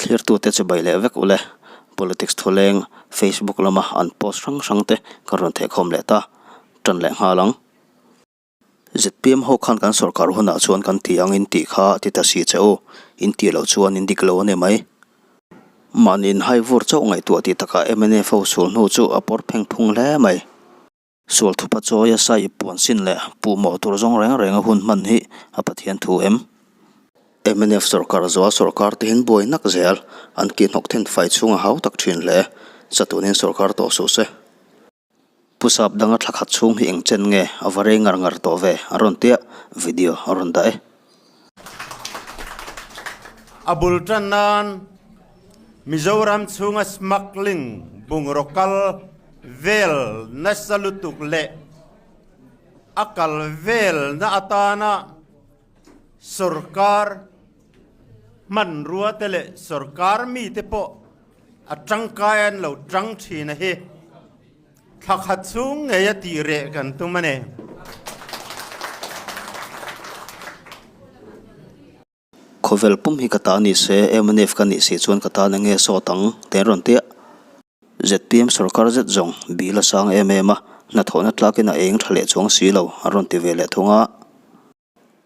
Thlirtute chibai leh vek ule. Politics thuleng Facebook lama an post hrang hrang te ka rawn thehkhawm leh ta. Tan leh nghal ang. Zpm ho khan kan sorkar hunah chuan kan ti ang in tih kha ti ta si che u. In tih loh chuan in dik lo a ni mai. Mahni in hai vur chauh ngaihtuah tih takah mnf ho sul hnu chu a pawr pheng phung hle mai. Sual thupa chawi a sai puan sin leh puhmawh tur zawng reng reng a hun hman hi a Pathian thu em? Mnf sorkar zual sorkar te hian buai nak zel an kihhnawk then fai chhung a hau tak thin hle. Chatuanin sorkar tawh suh se. Pu Sap danga thla khat chhung hi eng chen nge a va rei ngar ngar tawh ve a rawn tia video a rawn dah e. A bul tan nan Mizoram chhunga smuggling bungraw kal vel nasa lutuk leh a kal velna atana sorkar hmanrua te leh sorkar mite pawh a tangkai an lo tang thin a hi. Thla khat chhung ngei a tih reh kan tum a ni. Khawvel pum hi ka ta ni se, mnf ka nih si chuan ka tan enge sawt ang te an rawn tia. Zpm sorkar zet zawng bill a sang em em a, hnathawhna tlakin a eng tha leh chuang si lo an rawn ti ve leh thung a.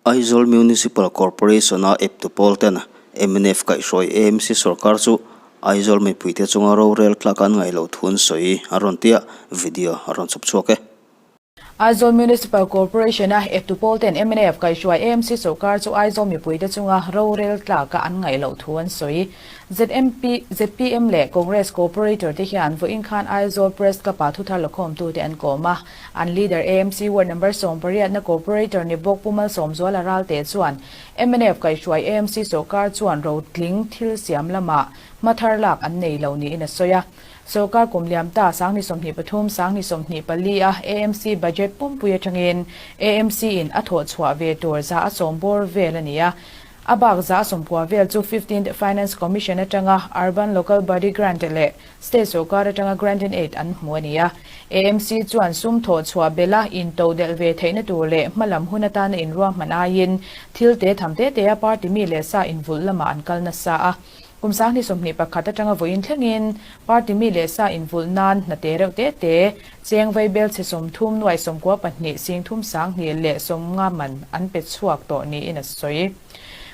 Aizawl Municipal Corporation-a eptu pawl ten mnf kaihhruai AMC sorkar chu Aizawl mipuite chunga rorel tlak an ngaih loh thu an sawi a rawn tia, video a rawn chhawp chhuak e. Aizawl Municipal Corporation-a eptu pawl ten mnf kaihhruai AMC sorkar chu Aizawl mipuite chunga rorel tlaka an ngaih loh thu an sawi. ZMP, zpm leh Congress Corporator te hian vawiin khan Aizawl Press Club-ah thuthar lakhawmtute an kawm a. An leader AMC Ward Number 18 na Corporator ni bawk Pu Malsawmzuala Ralte chuan mnf kaihhruai AMC sawrkar chuan rotling thil siam lamah hma thar lak an nei lo niin a sawi a. Sawrkar kum liam ta 2023, 2024 a AMC budget pumpui atangin AMC in a thawh chhuah ve tur 100 bawr vel a ni a. A bak 90 vel chu Fifteenth Finance Commission atanga Urban Local Body Grant leh State sawrkar atanga Grant in Aid an hmu a ni a. AMC chuan sum thawh chhuah bela into delh ve theihna tur leh hmalam hun atana inruahman aiin thil te tham te te a party mi leh sa invulh lamah an kal nasa a. Kum 2021 atanga vawiin thlengin party mi leh sa invulh nan hna te reuh te te cheng vaibel chhe 30 nuai 92 sing thum 2000 leh 50 man an pe chhuak tawh niin a sawi.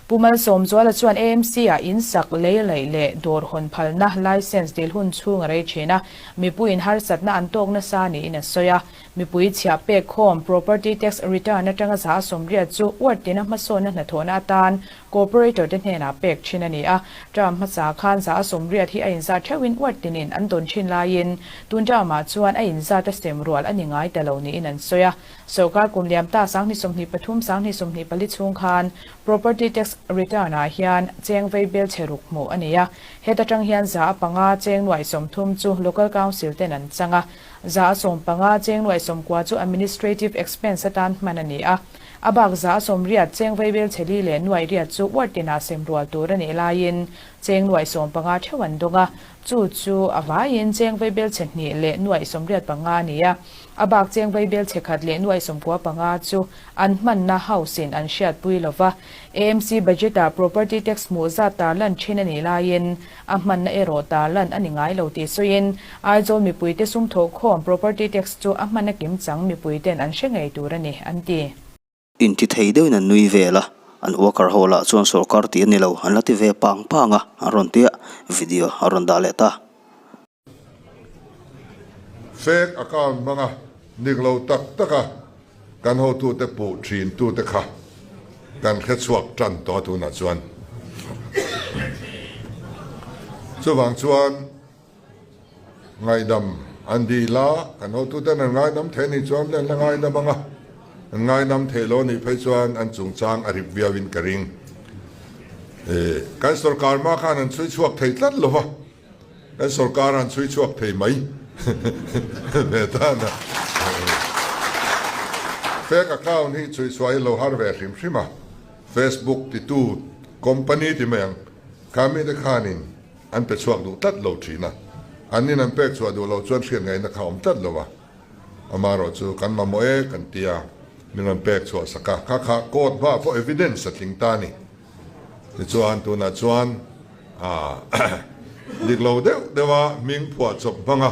Pu Malsawmzuala chuan AMC-ah in sak lei laih leh dawr hawn phalna licence dil hun chhung a rei thin a, mipuiin harsatna an tawk nasa niin a sawi a. Mipui chhiah pek khawm property tax return atanga 80% chu ward tina hmasawnna hnathawhna atan corporator te hnenah pek thin a ni a. Term hmasa khan 80% hi a inzat theuhin ward tinin an dawn thin laiin tun term-ah chuan a inzat a sem rual a ni ngai ta lo niin an sawi a. Sorkar kum liam ta 2023, 2024 chhung khan Property Tax Return ah hian cheng vei bel chhe ruk hmuh a ni a. Heta tang hian 5% cheng nuaih 30 chu Local Council ten an chang a, 15% cheng nuaih 90 chu Administrative Expense atan hman a ni a. A bak 80% cheng vei bel chhe li leh nuaih riat chu ward tinah sem rual tur a nih laiin cheng nuaih 15 theuh an dawng a. Chu chu a vaiin cheng vei bel chhe hnih leh nuaih 85 a ni a. A bak cheng vei bel chhe khat leh nuaih 95 chu an hmanna house in an hriatpui lo va. AMC budget ah property tax hmuh zat tarlan thin a nih laiin a hmanna erawh tarlan a ni ngai lo tih sawiin Aizawl mipuite sum thawhkhawm property tax chu a hmanna kimchang mipuiten an hre ngei tur a ni, an ti. Inti thei deuhin an nui vel a, an worker ho lah chuan sorkar tih a ni lo, an la ti ve pang pang a, an rawn tia, video a rawn dah leh ta. Fake account hmanga dik lo tak taka kan hotute puh thintute kha kan hrechhuak tan tawh a tunah chuan. Chuvang chuan ngaihdam an dil a, kan hotuten an ngaidam thei anih chuan an la ngaidam ang a, an ngaidam theih lo anih phei chuan an chungchang a rip viauin ka ring. Kan sorkar hma khan an chhui chhuak thei tlat lo va. Kan sorkar an chhui chhuak thei mai ve tan a. Fake account hi chhui chhuah hi lo har ve hrim hrim a. Facebook titu company ti mai ang kha mite khanin an pe chhuak duh tlat lo thin a. An nin an pek chhuah duh loh chuan hriat ngaihna kha a awm tlat lo a. Amaherawh chu kan mamawh e kan tia min rawn pek chhuah sak a. Kha kha court hmaah pawh evidence a tling ta a ni. Tichuan tunah chuan. Dik lo deuh deuha hming phuah chawp hmanga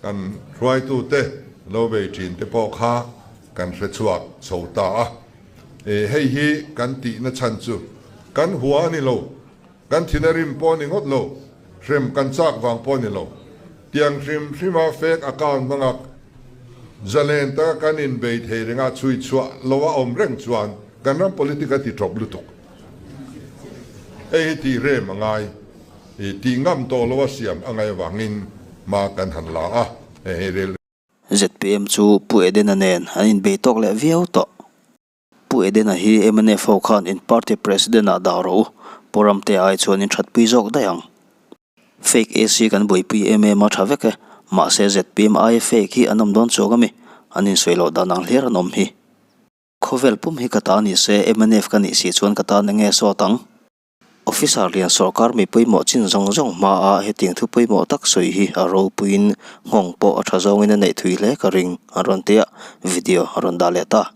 kan hruaitute lo bei thin te pawh kha kan hre chhuak chho ta a. Hei hi kan tihna chhan chu kan hua a ni lo, kan thina rim pawh a ni ngawt lo, hrem kan chak vang pawh a ni lo. Tiang hrim hrima fake account hmanga zalen taka kan inbei thei renga chhui chhuah loa awm reng chuan kan ram politic a ti tawp lutuk. Hei hi tih rem a ngai, i tih ngam tawh lo a siam a ngaih avangin hma kan han la a, hei hi rel. ZPM chu Pu Edena nen an inbei tawk leh viau tawh. Pu Edena hi mnf ho khan in party president ah dah rawh u, Pu Ramtea ai chuan in thatpui zawk daih ang. Fake AC kan buaipui em em a tha vek e, mahse ZPM aia fake hi an awm dawn chuang ami, an insawi loh dan ang hlir an awm hi. Khawvel pum hi ka ta ni se, mnf ka nih si chuan ka tan enge sawt ang? Officer lian sawrkar mi pawimawh chin zawng zawng hmaah hetiang thu pawimawh tak sawi hi a ropuiin nghawng pawh a tha zawngin a neih thui hle ka ring, an rawn ti a, video a rawn dah leh ta.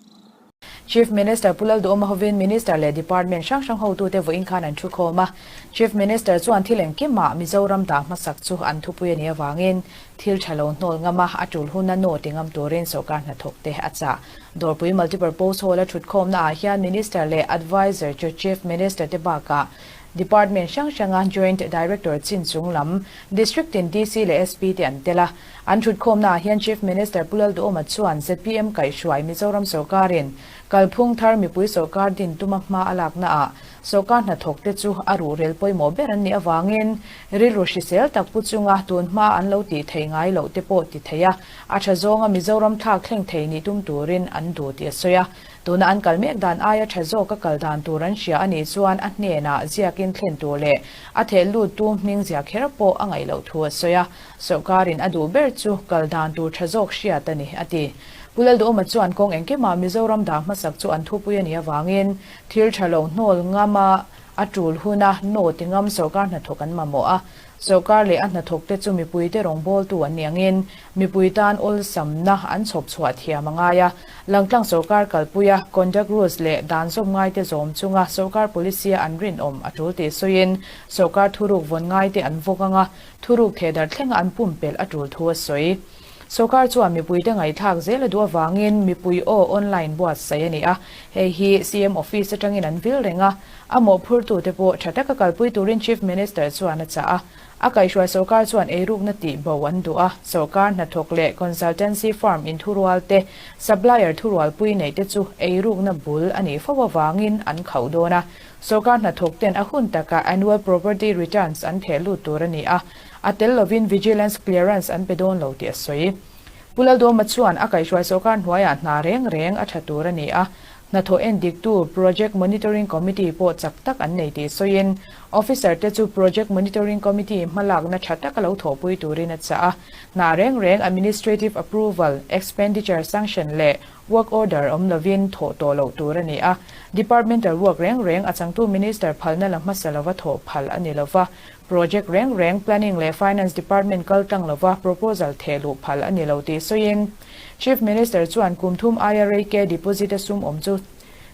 Chief Minister Pu Lalduhawma hovin Minister leh Department hrang hrang hotute vawiin khan an thukhawm a. Chief Minister chuan thil engkimah Mizoram dah hmasak chu an thupui a nih avangin thil tha lo hnawl ngam a, a tul huna naw ti ngam turin sawrkar hnathawkte a chah. Dawrpui Multipurpose Hall a thutkhawmna ah hian Minister leh Adviser chu Chief Minister te bakah Department hrang hranga Joint Director chin chung lam District tin DC leh SP te an tel a. An thutkhawmna ah hian Chief Minister Pu Lalduhawma chuan zpm kaihhruai Mizoram sawrkarin kalphung thar mipui sawrkar din tuma hma a lakna ah sawrkar hnathawk te chu a ruhrel pawimawh ber an nih avangin rilru hrisel tak pu chunga tun hma an lo tih theih ngai loh te pawh ti thei a. A tha zawnga Mizoram thlak thleng thei nih tum turin an duh tih a sawi a. Tuna an kal mek dan aia tha zawka kal dan tur an hria a nih chuan a hnenah ziakin thlen tur leh a theh luttu hming zia kher pawh a ngaih loh thu a sawi a. Sawrkarin a duh ber chu kal dan tur tha zawk hriat a ni, a ti. Pu Lalduhawma chuan kawng engkimah Mizoram dah hmasak chu an thupui a nih avangin thil tha lo hnawl ngama a tul huna naw ti ngam sawrkar hnathawk an mamawh a. Sawrkar leh a hnathawkte chu mipuite rawngbawltu an nih angin mipui tan awlsamna an chhawp chhuah thiam a ngai a. Langtlang sawrkar kalpuia conduct rules leh dan zawm ngaite zawm chunga sawrkar policy-a an rinawm a tul tih sawiin sawrkar thuruk vawn ngaite an vawk anga thuruk thehdarh thlenga an pumpelh a tul thu a sawi. Sawrkar chuan mipuite ngaihthlak zel a duh avangin mipui aw online buatsaih a ni a, hei hi CM office atangin an vil reng a, a mawhphurtute pawh tha taka kalpui turin Chief Minister chuan a chah a. A kaihhruai sawrkar chuan eirukna tih bo an duh a, sawrkar hnathawk leh consultancy firm inthurual te, supplier thurualpui neih te chu eirukna bul a nih fo avangin an khauh dawn a. Sawrkar hnathawk ten a hun takah annual property returns an theh lut tur a ni a, A tel lovin Vigilance Clearance an pe dawn lo tih a sawi. Pu Lalduhawma chuan a kaihhruai sawrkar hnuaiah hna reng reng a tha tur a ni a, hnathawh en diktu Project Monitoring Committee pawh chak tak an nei tih sawiin Officer te chu Project Monitoring Committee hmalakna tha taka lo thawhpui turin a chah a, hna reng reng Administrative Approval, Expenditure Sanction leh Work Order awm lovin thawh tawh loh tur a ni a, Departmental work reng reng a changtu Minister phalna la hmasa lova thawh phal a ni lova, Project reng reng Planning leh Finance Department kal tlang lova proposal theh luh phal a ni lo tih sawiin Chief Minister chuan kum thum aia rei ke deposit a sum awm chu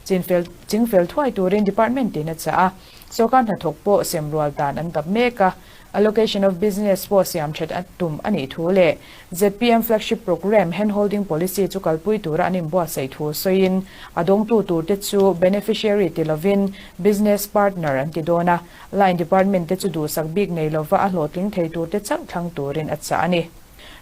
chinfel chingfel thuai turin department tin a chah a, sawrkar hnathawk pawh sem rual dan an dap mek a, allocation of business pawh siam that a tum a nih thu leh zpm flagship programme handholding policy chu kalpui tura an inbuatsaih thu sawiin a dawngtu turte chu beneficiary ti lovin business partner an ti dawn a. Line Department te chu duhsak bik nei lova a hlawhtling thei tur te chauh thlang turin a chah a ni.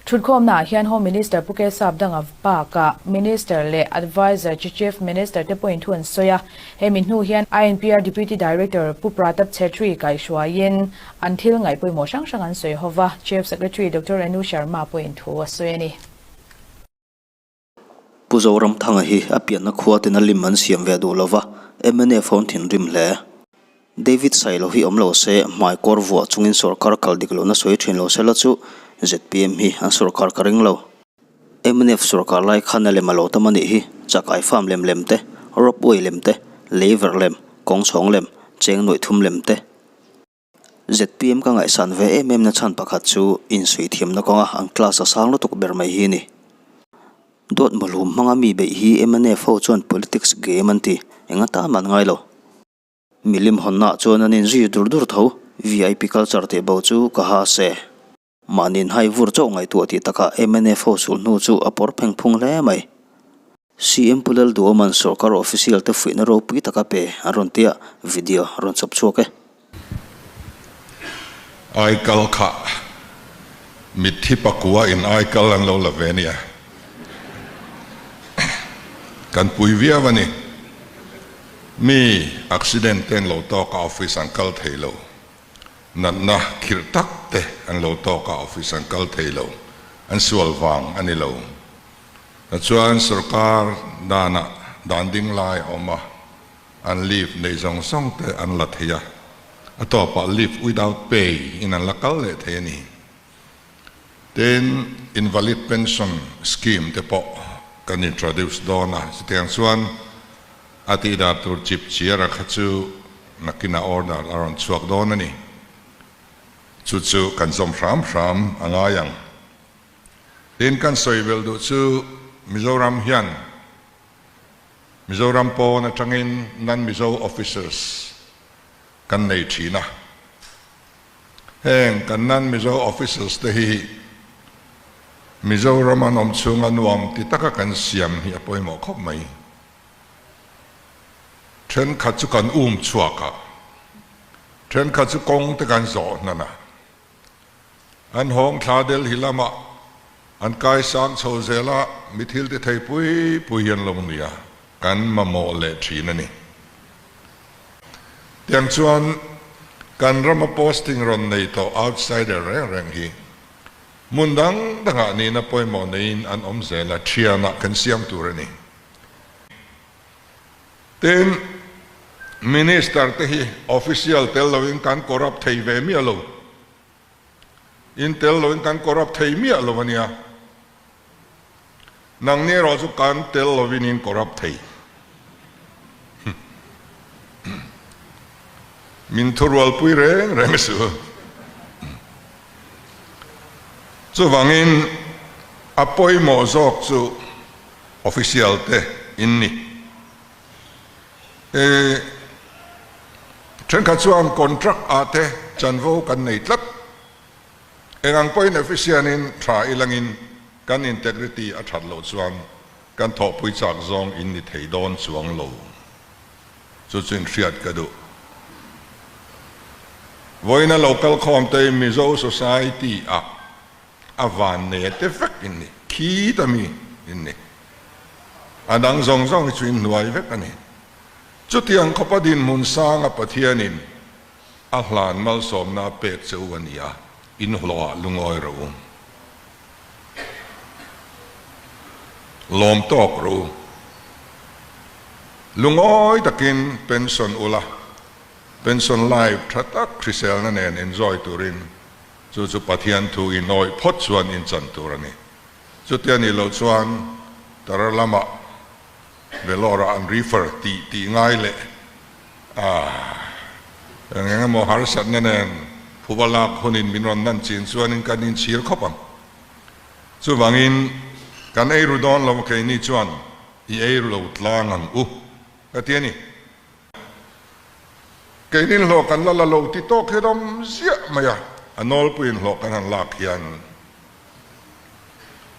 Thutkhawmnaah hian Home Minister Pu Kesap Danga bakah Minister leh Adviser chi Chief Minister te pawhin thu an sawi a. Hemi hnu hian INPR Deputy Director Pu Pratap Chhetri kaihhruaiin an thil ngaih pawimawh hrang hrang an sawi hova, Chief Secretary Doctor Renu Sharma pawhin thu a sawi a ni. Pu Zoramthanga hi a pianna khua ten a lim an siam ve duh lova, mnf ho an thinrim hle. David Sailo hi awm lo se, hmai kawr vuah chungin sorkar kal dik lohna sawi thin lo sela chu zpm hi an sorkar ka ring lo. Mnf sorkar lai khan a lem a lo tam a nih hi, chakai farm lem lem te, rope way lem te, leiverh lem, kawngchhawng lem, cheng nuaih thum lem te. Zpm ka ngaihsan ve em em na chhan pakhat chu insuih thiamna kawnga an class a sang lutuk ber mai hi a ni. Dawt mawlhum hmanga mi beih hi mnf ho chuan politics game an ti, eng atan mah an ngai lo. Milim hawnnaah chuan an inzui dur dur tho. VIP culture tih bo chu ka ha se. Mahni'n hai vur chauh ngaihtuah tih takah mnf ho sulhnu chu a pawr pheng phung hle mai. CM Pu Lalduhawma'n sorkar official te fuihna ropui taka pe an rawn tia video a rawn chhawp chhuak e. Aikal kha mitthi pakua in aikal an lo la ve nia. Kan pui viau a ni. Mi accident te an lo tawk a office an kal thei lo. Natna khirh tak te an lo tawk a office an kal thei lo. An sual vang a ni lo. Tichuan sorkar danah dan ding lai a awm a. An leave neih zawng zawng te an la thei a, a tawpah leave without pay in an la kal leh thei a ni. Tin, invalid pension scheme te pawh kan introduce dawn a, chutiang chuan a tihdan tur chip chiara kha chu nakinah order a rawn chhuak dawn a ni. Chu chu kan zawm hram hram a ngai ang. Tin, kan sawi belh duh chu Mizoram hian Mizoram pawn atangin non-Mizo officers kan nei thin a. Heng kan non-Mizo officers te hi Mizoram an awm chhunga nuam ti taka kan siam hi a pawimawh khawp mai. Thenkhat chu kan um chhuak a, thenkhat chu kawng te kan zawh hnan a. An hawng thla Delhi lamah an kai sang chho zel a, mi thil ti thei pui pui hi an lo ni a, kan mamawh leh thin a ni. Tiang chuan kan rama posting rawn nei tawh outsider reng reng hi hmun dang dangah nihna pawimawh neiin an awm zel a, thianah kan siam tur a ni. Tin, Minister te hi official tel loin kan corrupt thei ve miah lo. In tel loin kan corrupt thei miah lo a nia. Nangni erawh chu kan tel lovin in corrupt thei. Min thurualpui reng reng suh. Chuvangin a pawimawh zawk chu Official te in ni. E thenkhat chuan contract ah te chanvo kan nei tlat. Eng ang pawhin efficient in tha ilangin kan integrity a that loh chuan kan thawhpui chak zawng in ni thei dawn chuang lo. Chu chu in hriat ka duh. Vawiina local khawm te Mizo society ah A van nei te vek in ni, khi ta mi in ni. A dang zawng zawng hi chu in hnuai vek a ni. Chutiang khawpa dinhmun sanga Pathianin a hlan malsawmna a pek che u a ni a, in hlawhah lungawi rawh u. Lawm tawk rawh u. Lungawi takin pension ula, pension life tha tak hriselna nen enjoy turin Chu chu Pathian thu in awih phawt chuan in chan tur a ni. Chutia nih loh chuan Tara lamah Vellore-ah an refer tih tih ngai leh ah eng eng emaw harsatna nen phuba lak hunin min rawn nan chin chuanin kan inchhir khawp ang. Chuvangin kan ei ru dawn lo keini chuan i ei ru lo tlang ang u ka ti a ni. Keinin hlawh kan la la lo ti tawk hi ram ziah mai a, a nawlpuiin hlawh kan han lak hian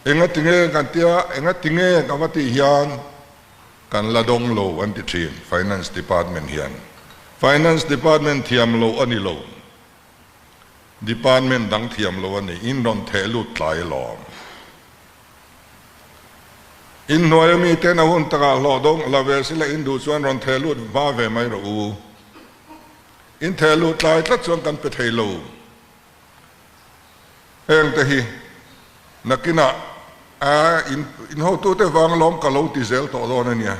enga tinge kan tia, enga tinge ka va tih hian kan la dawng lo an ti thin Finance Department hian. Finance Department thiam lo a ni lo, Department dang thiam lo a ni, in rawn theh lut tlai alawm. Inhnuai a miten a hun takah hlawh dawng la ve sila in duh chuan rawn theh lut hma ve mai rawh u. In theh luh tlai tlat chuan kan pe thei lo. Heng te hi nakinah a in in hotute vang lawm ka lo ti zel tawh dawn a nia.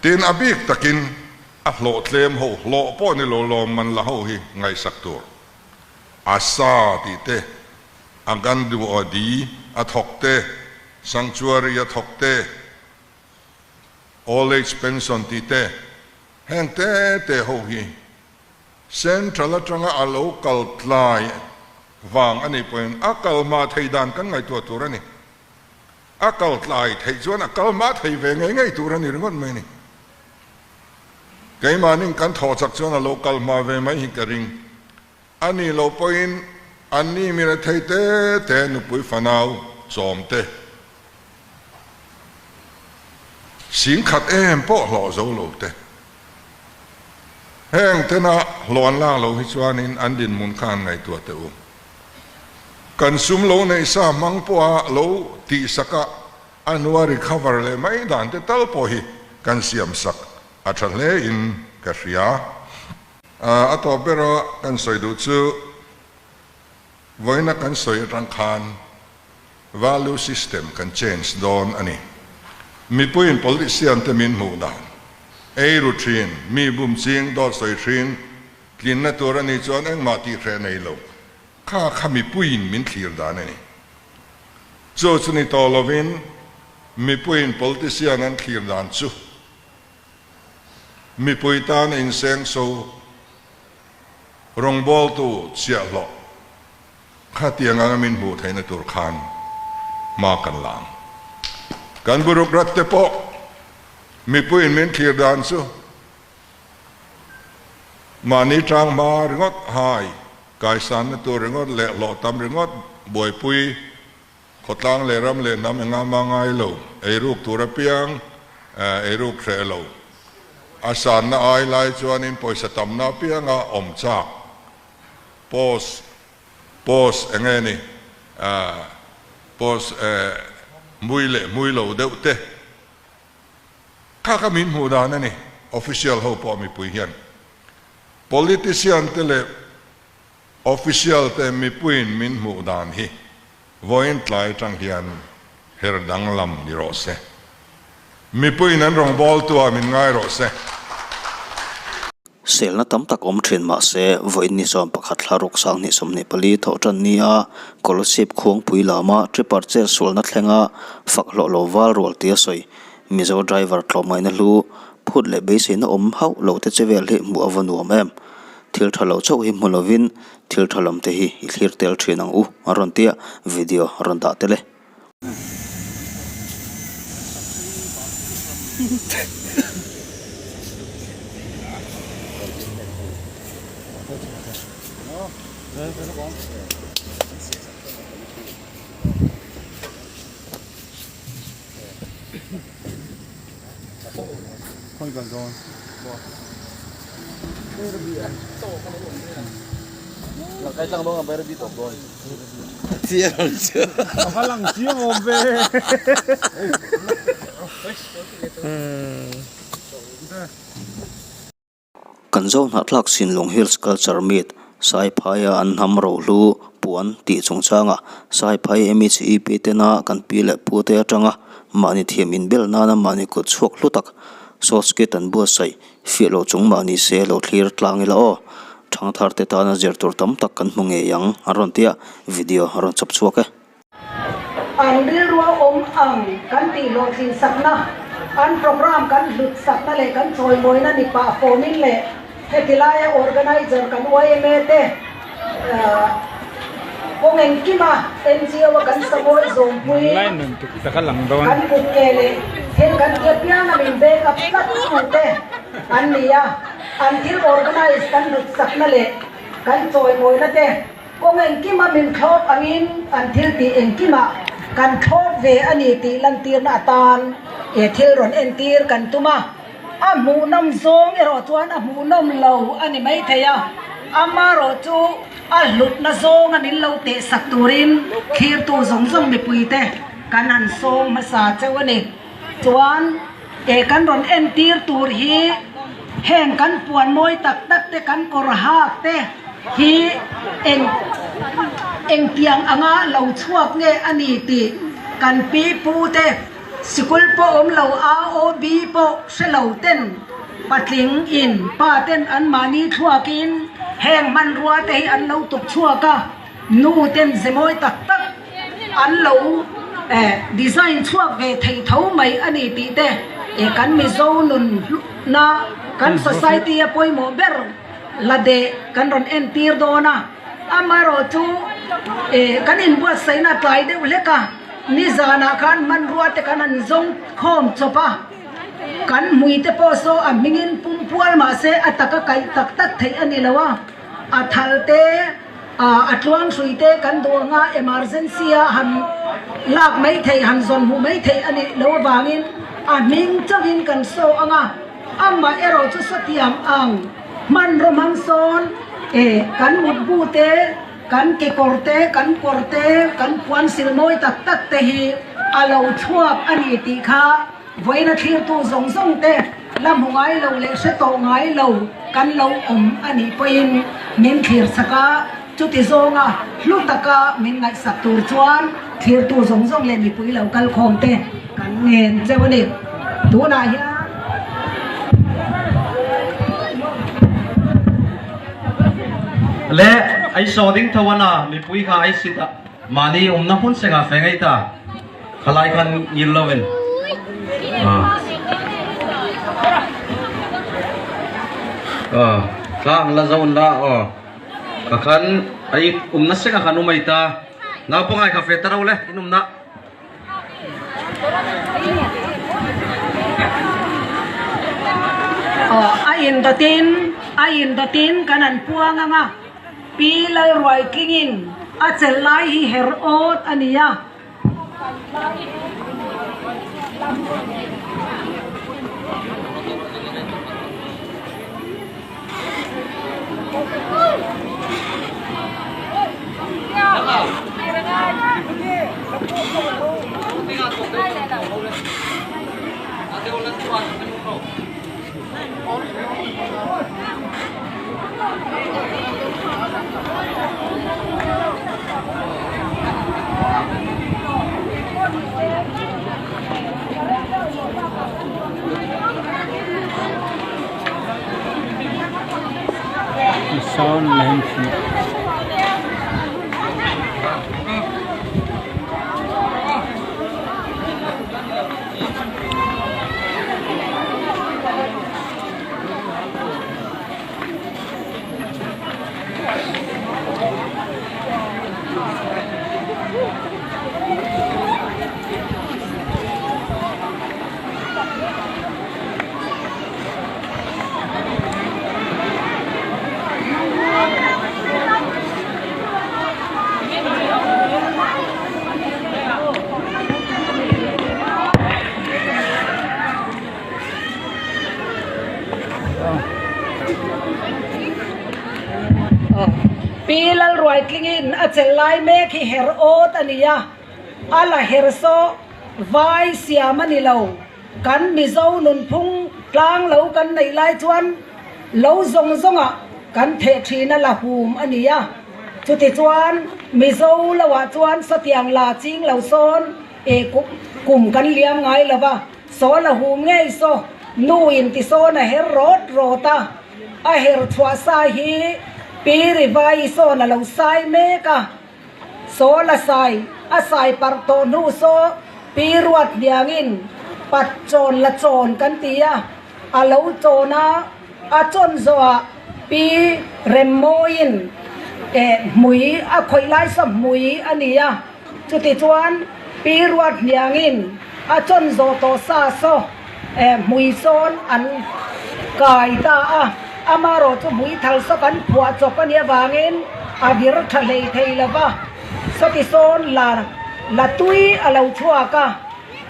Tin a bik takin a hlawh tlem ho hlawh pawh ni lo lawm man la ho hi ngaihsak tur. A sa tih te, a gan duh aw di a thawk te, sanctuary a thawk te, old age pension tih te, heng te te ho hi central atanga a lo kal tlai vang a nih pawhin a kal hma thei dan kan ngaihtuah tur a ni. A kal tlai theih chuan a kal hma thei ve ngei ngei tur a ni ringawt mai a ni. Keimahnin kan thawh chak chuan a lo kal hma ve mai hi ka ring. A nih loh pawhin anni mi rethei te te nupui fanau chawm te singkhat em pawh hlawh zo lo te. Heng tena hlawh an lak loh hi chuanin an dinhmun kha an ngaihtuah teh u. Kan sum lo neih sa hmang pawha lo tihsak a, a hnua recover leh mai dan te tal pawh hi kan siamsak a tha hle in ka hria. A tawp bera kan sawi duh chu vawiina kan sawi atang khan value system kan change dawn a ni. Mipuiin politician te min hmuh dan, ei ru thin, mi bum ching, dawt sawi thin, tlinna tur a nih chuan engmah tih hreh nei lo, kha kha mipuiin min thlir dan a ni. Chu chu ni tawh lovin mipuiin politician an thlir dan chu Mipui tan insengso rawngbawltu chiahhlawh khatiang anga min hmuh theihna tur khan hma kan la ang. Kan bureaucrat te pawh mipuiin min thlir dan chu mahni tang hma ringawt hai, kaisanna tur ringawt leh hlawh tam ringawt buaipui Khawtlang leh ram leh hnam enga mah ngai lo, eiruk tur apiang eiruk hreh lo. A sanna ai lai chuanin pawisa tamna apianga awm chak. Post, post enge ni, post hmui leh hmui lo deuh te kha kha min hmuh dan a ni, official ho pawh mipui hian. Politician te leh Official te mipuiin min hmuh dan hi vawiin tlai atang hian her danglam ni rawh se. Mipuiin an rawngbawltu ah min ngai rawh se. Selna tam tak awm thin mah se, vawiin ni 11 thla ruk 2024 thawh tan ni a, Kolasib khuangpui lama tripper chet sualna thlenga fak hlawh lo val rual tia sawi Mizo driver tlawmngaihna hlu phut leh beiseina awm hauh lo te che vel hi hmuh a va nuam em. Thil tha lo chauh hi hmu lovin thil tha lam te hi i thlir tel thin ang u a rawn tia video a rawn dah tel e. Kan zo hnahthlak Sinlung Hills Culture Meet, Saiphaia an hnam rohlu puan tih chungchanga Saiphai MECEP tena kan pi leh pu te atanga mahni thiam inbel nana mahni kut chhuak hlu tak Sawtskit an buatsaih fiah loh chung mah ni se lo thlir tlang ila aw. Thangthar te tana zir tur tam tak kan hmu ngei ang an rawn tia video a rawn chawp chhuak e. An rilrua awm ang kan tih hlawhtlin sakna, an programme kan hlut sakna leh kan chawimawina ni pah fawmin leh heti laia organizer kan yma te kawng engkima NGO a kan samawi zawmpui kan kut ke leh thil kan ti apianga min back up tlat tute an ni a, an thil organize kan hlut sakna leh kan chawimawina te Kawng engkima min thlawp angin an thil tih engkimah kan thlawp ve a ni tih lantirna atan he thil rawn entir kan tum a. A hmuhnawm zawng erawh chuan a hmuhnawm lo a ni maithei a, amarawh chu a hlutna zawnga min lo tehsak turin thlirtu zawng zawng mipuite kan han sawm hmasa cheu a ni. Chuan he kan rawn entir tur hi heng kan puan mawi tak tak te kan kawr hak te hi eng engtiang anga lo chhuak nge a ni tih kan pi pu te sikul pawh awm lo a aw b pawh hre lo ten patling in pa ten an mahni thluak in heng hmanrua te hi an lo tuk chhuak a nu ten ze mawi tak tak An lo design chhuak ve thei tho mai a ni tih te kan Mizo nun hlutna kan society a pawimawh ber la deh kan rawn entir dawn a, amaherawh chu kan inbuatsaihna tlai deuh hlek a, nizanah khan hmanrua te kan han zawng khawm chawp a. Kan hmui te pawh saw a hmingin pum pual mah se a taka kaih tak tak theih a ni lo a, a thal te, a tluang hrui te kan duh anga emergency a han lak mai theih, han zawn hmuh mai theih a nih loh avangin a hming chauhin kan saw anga amah erawh chu sawtiang ang hmanraw hmang sawn kan mutbu te, Kan kekawr te, kan kawr te, kan puan sil mawi tak tak te hi a lo chhuak a ni tih kha vawiina thlirtu zawng zawng te la hmu ngai lo leh hre tawh ngai lo kan lo awm a nih pawhin min thlir chak a, chuti zawnga hlu taka min ngaihsak tur chuan thlirtu zawng zawng leh mipui lo kal khawm te kan ngen cheu a ni. Tunah hian. Le ai saw ding tho a na mipui kha ai sit a mahni awmna hmun sengah fe ngei ta khalai khan ngil lo in a thla ang la zo la aw ka khan ai awmna sengah khan awm ai ta naupang ai kha fe ta ro le in awmna. A indawtin a indawtin kan an puang ang a, Pi Lalruaitlingin a chelh lai hi her awt a ni a. Sound line Pi Lalruaitlingin a chelh lai mek hi her awt a ni a, a la her saw vai siam a ni lo. Kan Mizo nunphung tlang lo kan neih lai chuan lo zawng zawngah kan theh thin a la hum a ni a. Chutichuan Mizo loah chuan sawtiang la ching lo sawn e kum kan liam ngai lo va, saw la hum ngei saw nu in ti sawn a her rawt rawt a, a her chhuah sa hi Pi Rivai sawn a lo sai mek a. Saw la sai, a sai parh tawh hnu saw pi ruat hniangin pat chawn la chawn kan ti a, a lo chawn a, a chawn zawhah pi remmawiin eh hmui a khawih lai saw hmui a ni a, chutichuan pi ruat hniangin a chawn zawh tawh sa saw eh hmui sawn an kai ta a, amarawh chu hmui thal saw kan phuah chawp a nih avangin a vir tha hlei thei lo va, sawti sawn la la tui a lo chhuak a,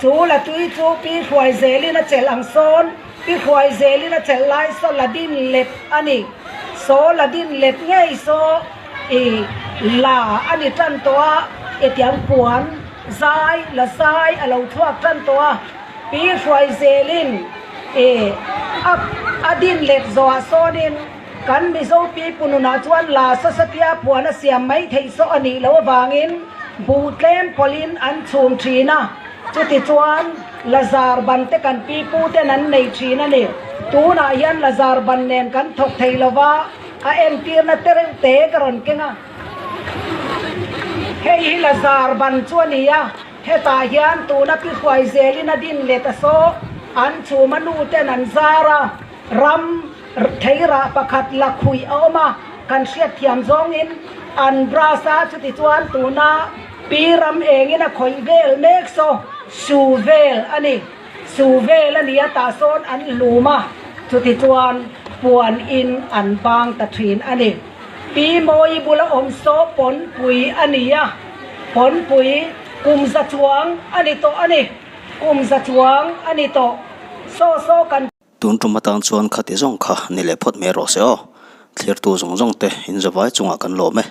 chu la tui chu pi hruai zelin a chelh ang sawn, pi hruai zelin a chelh lai saw la din let a ni, saw la din let ngei saw i la a ni tan tawh a, hetiang puan zai la zai a lo chhuak tan tawh a. Pi hruai zelin e a a din let zawhah sawnin kan Mizo pi pununah chuan la sasatia puan a siam mai theih saw a nih loh avangin buh tlem pawlhin an chhum thin a, chutichuan Lazar ban te kan pi pu ten an nei thin a ni. Tunah hian Lazar ban nen kan thawk thei lova a entirna te reuh te ka rawn keng a. Hei hi Lazar ban chu a ni a. Hetah hian tuna pi hruai zelin a din let a saw, an chhuma nu ten an zar a, ram theirah pakhat la khuih a awm a, kan hriatthiam zawngin an brush a, chutichuan tuna pi ram engin a khawih vel mek saw su vel a ni. Chu vel a nia tah sawn an hlum a, chutichuan puan in an bang ta thin a ni. Pi Mawi bula awm saw pawnpui a ni a, pawnpui kum za chuang a ni tawh a ni, kum za chuang a ni tawh. Saw saw kan. Tun tum atan chuan khati zawng kha ni leh phawt mai rawh se aw. Thlirtu zawng zawng te in zavai chungah kan lawm e.